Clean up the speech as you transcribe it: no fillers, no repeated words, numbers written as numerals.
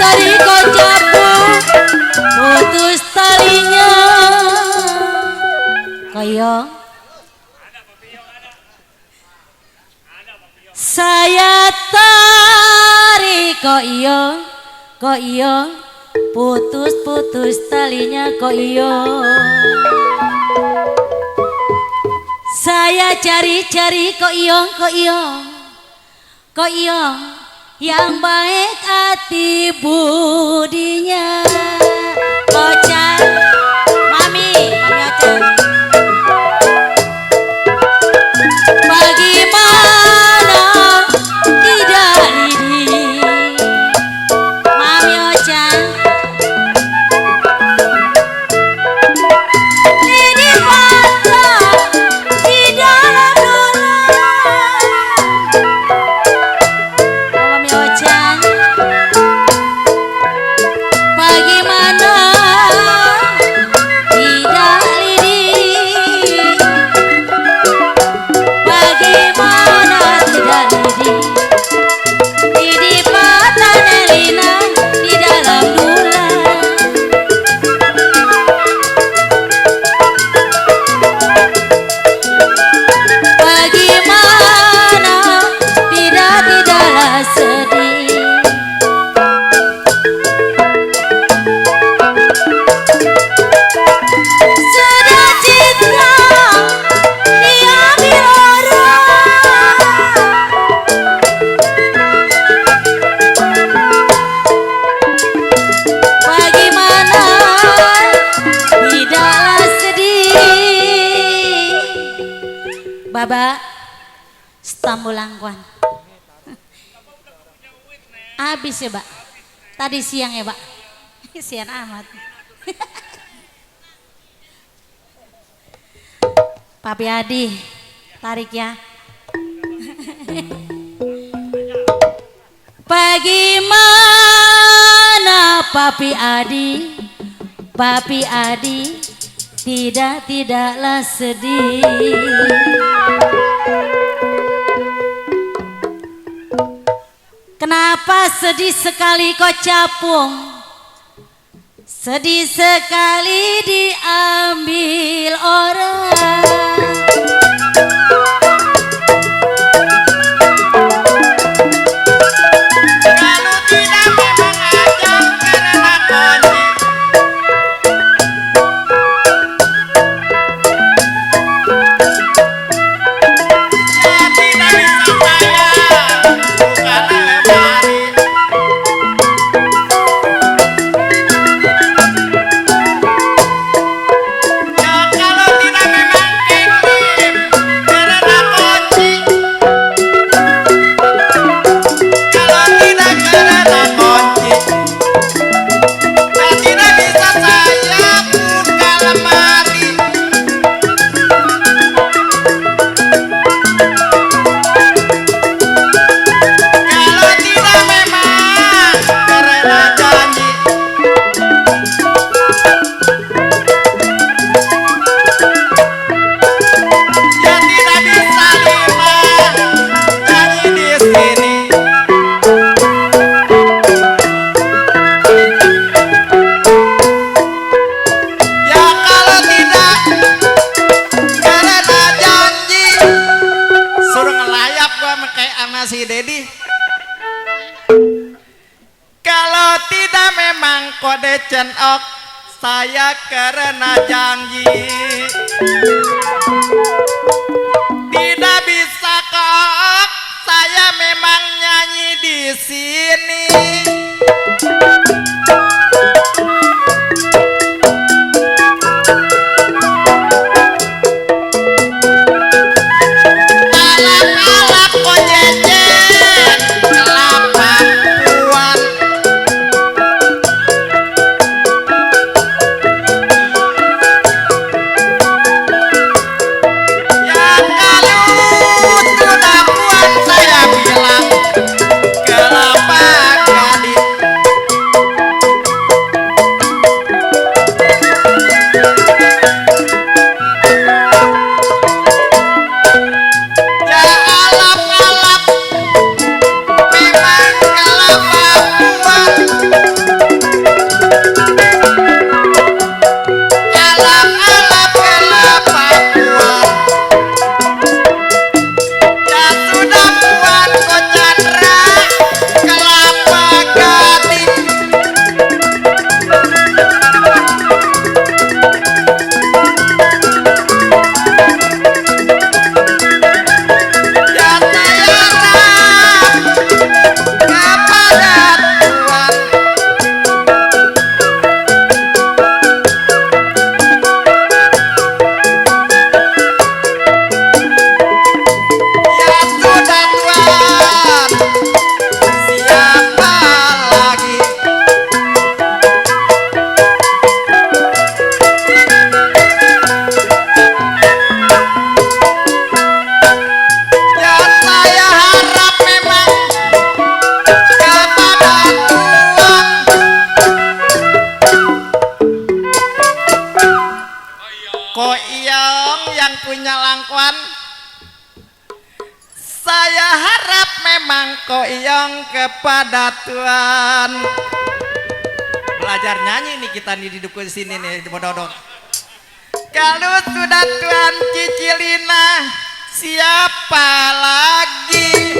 tari kocapu putus talinya koyong saya tari koyong putus talinya koyong saya cari koyong yang baik hati budinya Ocan Mami Ocan bagaimana tidak lidi Mami Ocan lidi patah di dalam dolar Mami Ocan bagaimana tidak lidi bagaimana tidak lidi lidi patah nelina di dalam bulan bagaimana tidaklah sedih sudah cinta diambil orang bagaimana tidaklah sedih Baba Stambulangkuan habis ya Pak tadi siang ya Pak siang amat Papi Adi tarik ya bagaimana Papi Adi tidaklah sedih kenapa sedih sekali kau capung sedih sekali diambil orang Kalau tidak memang ajang karena kunci ya tidak bisa saya bukan lemari ya kalau tidak memang kengkim karena kunci kalau tidak karena kunci ya tidak bisa saya buka lemari kalau tidak memang karena janji ya tidak bisa lima janji di sini ya kalau tidak karena janji suruh ngelayap gua kayak sama si Dedi kalau tidak memang kode cenok saya karena janji tidak bisa kok saya memang nyanyi di sini alap-alap kok jejen kelapa puan Alap-alap kelapa tuan, ya sudah puan kok Chandra kelapa gading. Ya saya harap kepada Tuhan, ya sudah Tuhan, siapa lagi? Ya saya harap memang kepada Tuhan, Ko Iyong yang punya langkuan. Saya harap memang Ko Iyong kepada Tuhan. Belajar nyanyi nih kita nih di dukun sini nih bododok. Kalau sudah Tuhan cicilina, siapa lagi?